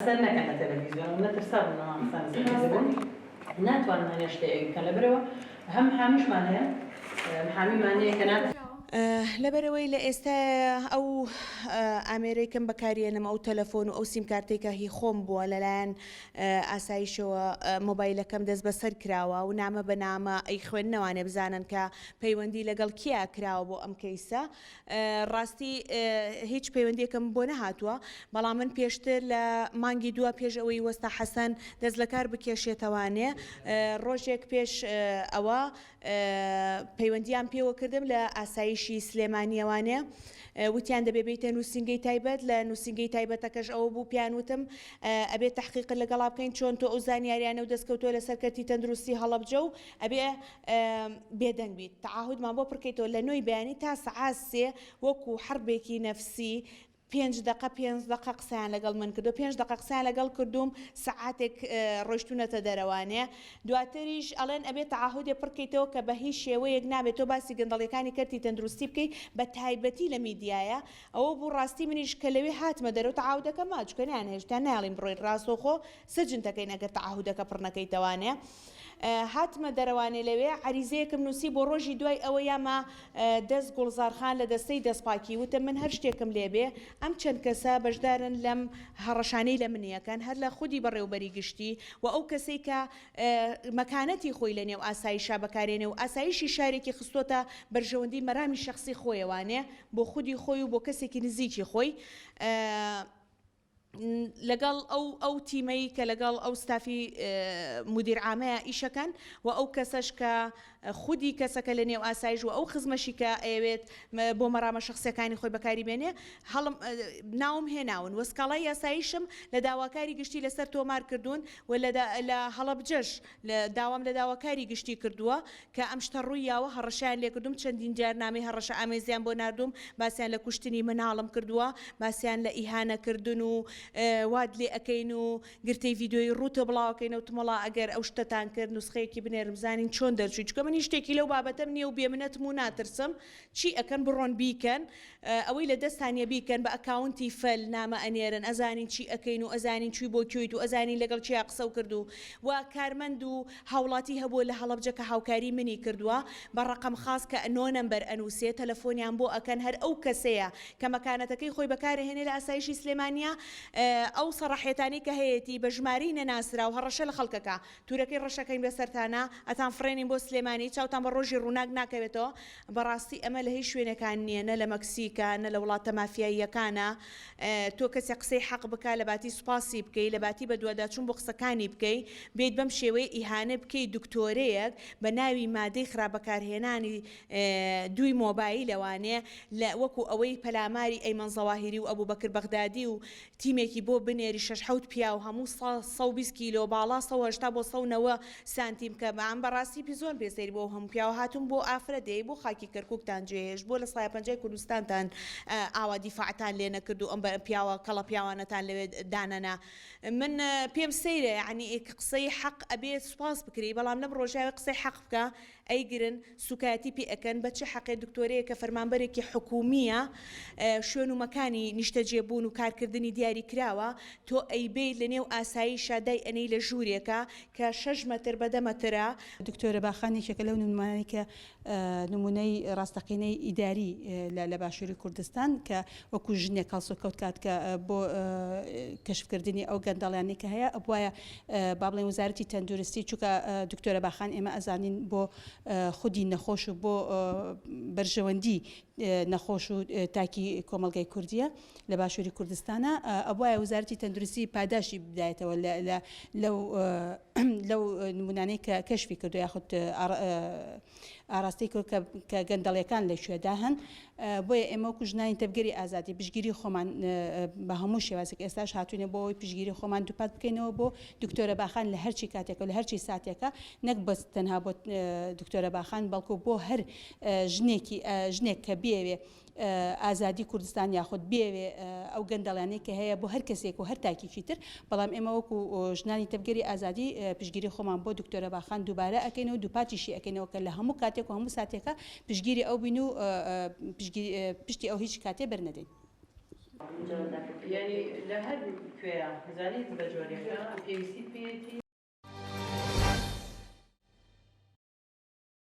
سەر نەکەن لە تەلەفیزیۆن و نەترسابوون لە مامۆستا نزیک بوون ناتوانن هەنێ شتێ بکەن لەبەرئەوە هەم محامیشمان هەیە محامیمان هەیە کە نات. لەبەرئەوەی لە ئێستایا ئەو ئامێرەی کەم بەکاریەنم ئەو تەلەفۆن و ئەو سیمکارتەی کە هی خۆم بووە لەلایەن ئاسایشەوە مۆبایلەکەم دەستبەسەر کراوە و نامە بە نامە ئەیخوێننەوانێ بزانن کە پەیوەندی لەگەڵ کێیا کراوە بۆ ئەم کەیسە ڕاستی هیچ پەیوەندیەکم بۆ نەهاتووە بەڵام من پێشتر لە مانگی دووە پێش ئەوەی وەستا حەسەن دەست لەکار بکێشێتەوانێ ڕۆژێک پێش ئەوە پەیوەندیان پێوە کردم لە ئاسایشی سلێمانیەوانێ وتیان دەبێ بیتە نووسینگەی تایبەت لە نووسینگەی تایبەتەکەش ئەوە بوو پیان وتم ئەبێ تحقیقت لەگەڵا بکەین چۆن تۆ ئەو زانیاریانە و دەستکەوتووە لەسەر کەرتی تەندروستی هەڵەبجە و ئەبێ بێدەنگ بیت تەعاهودمان بۆ پڕکەیتەوە لە نۆی بەیانی تا سەعات سێ وەکو حەربێکی نەفسی پێنج دەقە پێنج دەقە قسەیان لەگەڵ من کردو پێنج دەقە قسەیان لەگەڵ کردووم سەعاتێک ڕۆیشتونەتە دەرەوانێ دواتریش ئەڵێن ئەبێ تەعاهودێ پڕکەیتەوە کە بە هیچ شێوەیەک نابێت تۆ باسی گەندەڵیەکانی کەرتی تەندروستی بکەی بە تایبەتی لە میدیایە ئەوە بوو ڕاستی منیش کە لەوێ هاتمە دەرەوە تەعاهودەکە ما چونکە نەیانهێشت نایەڵین بڕۆین ڕاستەوخۆ سجن تەکەین ئەگەر تەعاهودەکە پڕ نەکەیتەوانێ هاتمە دەرەوانێ لەوێ عەریزەیەکم نووسی بۆ ڕۆژی دوای ئەوە یامە دەست گوڵزار خان لە دەستەی دەستپاکی وتم من هەر شتێکم لێ بێ ئەم چەند کەسە بەشدارن لەم هەڕەشانەی لە منی ئەکەن هەر لە خودی بەڕێوبەری گشتی و ئەو کەسەی کە مەکانەتی خۆی لە نێو ئاسایشا بەکارێنێ و ئاسایشی شارێکی خستۆتە بەرژەوەندی مەرامی شەخسی خۆیەوانێ بۆ خودی خۆی و بۆ کەسێکی نزیکی خۆی لەگەڵ ئەو ئەو تیمەی کە لەگەڵ ئەو ستافی مدیر عامەیە ئیشەکەن و ئەو کەسەش کە خودی کەسەکە لە نێو ئاسایش و ئەو خزمەشی کە ئەیەوێت بۆ مەرامە شەخسیەکانی خۆی بەکاری بێنێ هەڵم ناوم هێناون و سکاڵای یاساییشم لە داواکاری گشتی لەسەر تۆمار کردوون و لە هەڵەبجەش داوام لە داواکاری گشتی کردووە کە ئەم شتە ڕووی یاوە هەڕەشەیان لێکردووم چەندین جار نامەی هەڕەشە ئامێزیان بۆ ناردووم باسیان لە کوشتنی مناڵم کردووە باسیان لە ئیهانە کردن و وات لێ ئەکەین و گرتەی ڤیدیۆیی ڕووتە بڵاوەکەینەوە وتم وەڵا ئەگەر ئەو شتەتان کرد نوسخەیەکی بنێرن بزانین چۆن دەرچووی چونکە من هیچ شتێکی لەو بابەتەم نییە و بێمنەتم و ناترسم چی ئەکەن بڕۆن بیکەن ئەوەی لە دەستتانیە بیکەن بە ئەکاونتی فەل نامە ئەنێرن ئەزانین چی ئەکەین و ئەزانین چوی بۆ کوێیت و ئەزانین لەگەڵ کێیا قسەو کرد و وە کارمەند و هاوڵاتی هەبووە لە هەڵەبجە کە هاوکاری منی کردووە بە ڕەقەم خاس کە نۆ نەمبەر ئەنوسێ تەلەفۆنیان بۆ ئەکەن هەر ئەو کەسەیە کە مەکانەتەکەی خۆی بەکارئەهێنێ لە ئاسایشی سلێمانیە ئەو سەڕاحیەتانەی کە هەیەتی بە ژمارەی نەناسراو هەڕەشە لە خەڵک ئەکا تورەکەی ڕەشەکەین بەسەرتانا ئەتان فڕێنین بۆ سلێمانی چاوتان بە ڕۆژی ڕووناک ناکەوێتەوە بەڕاستی ئەمە لە هیچ شوێنێکا نیە نە لە مەکسیکا نە لە وڵاتە مافیاییەکانا تۆ کەسێک قسەی حەق بکا لەباتی سوپاسی بکەی لەباتی بەدواداچوون بۆ قسەکانی بکەی بێیت بەم شێوەیە ئیهانە بکەی دکتۆرەیەک بە ناوی مادەی خراپ بەکارهێنانی دووی مۆبایلەوانێ لە وەکو ئەوەی پەلاماری ئەیمەن زەواهیری و ئەبوبەکر بەغدادی و تیمێکی بۆ بنێری شەش حەوت پیاو هەموو 120 کیلۆ باڵا 180 بۆ 190 سانتیم کە بەام بەڕاستی پی زۆرم پێ سەیر بوو ئەو هەموو پیاوە هاتوون بۆ ئافرەت دێی بۆ خاکی کەرکوکتان جێ هێشت بۆ لە سایە پەنجای کوردستانتان ئاوا دیفاعتان لێ نەکرد و ئەم پیاوە کەڵە پیاوانەتان لەوێ دانەنا من پێم سەیرە یەعنی قسەی حەق ئەبێ سوپاس بکرێی بەڵام لەم ڕۆژاوێ قسەی حەق بکە ئەیگرن سوکایەتی پێ ئەکەن بە چ حەقێ دکتۆرەیەک کە فەرمانبەرێکی حکومییە شوێن و مەکانی نیشتەجێ بوون و کارکردنی دیاری کراوە تۆ ئەیبەیت لە نێو ئاسایشا دای ئەنێی لە ژوورێکا کە شەش مەتر بە دە مەترە. دکتۆرە باخان یەکێکە لەو نمونانەی کە نمونەی ڕاستەقینەی ئیداری لە باشووری کوردستان کە وەکو ژنێک هەڵسوکەوت کات کە بۆ کەشفکردنی ئەو گەندەڵیانەی کە هەیە ئەبوایە با بڵێین وەزارەتی تەندروستی چونکە دکتۆرە باخان ئێمە ئەزانین بۆ خودی نەخۆش و بۆ بەرژەوەندی نەخۆش و تاکی کۆمەڵگای کوردیە لە باشووری کوردستانە ئەبوایە وەزارەتی تەندروستی پاداشی بدایەتەوە لەو لەو نمونانەی کە کەشفی کردو یاخود ئاراستەی کرد کە گەندەڵیەکان لە کوێدا هەن بۆیە ئێمە وەکو ژنانی تەڤگەری ئازادی پشتگیری خۆمان بە هەموو شێوازێک ئێستاش هاتوینە بۆ ئەوەی پشتگیری خۆمان دووپات بکەینەوە بۆ دکتۆرە باخان لە هەرچی کاتێکە لە هەرچی ساتێکە نەک بەس تەنها بۆ دکتۆرە باخان بەڵکو بۆ هەر ژنێکی ژنێک کە بیەوێ ئازادی کوردستان یاخود بیەوێ ئەو گەندەڵیانەی کە هەیە بۆ هەر کەسێک و هەر تاکێکی تر، بەڵام ئێمە وەکو ژنانی تەڤگەری ئازادی پشتگیری خۆمان بۆ دکتۆرە باخان دووبارە ئەکەینەوە دووپاتیشی ئەکەینەوە کە لە هەموو کاتێک و هەموو ساتێکا پشتگیری ئەو بین و پشتی ئەو هیچ کاتێ بەرنەدەین. یانی لە هەر کوێیە زانیت بە جۆرێکە پێویستی پێیەتی.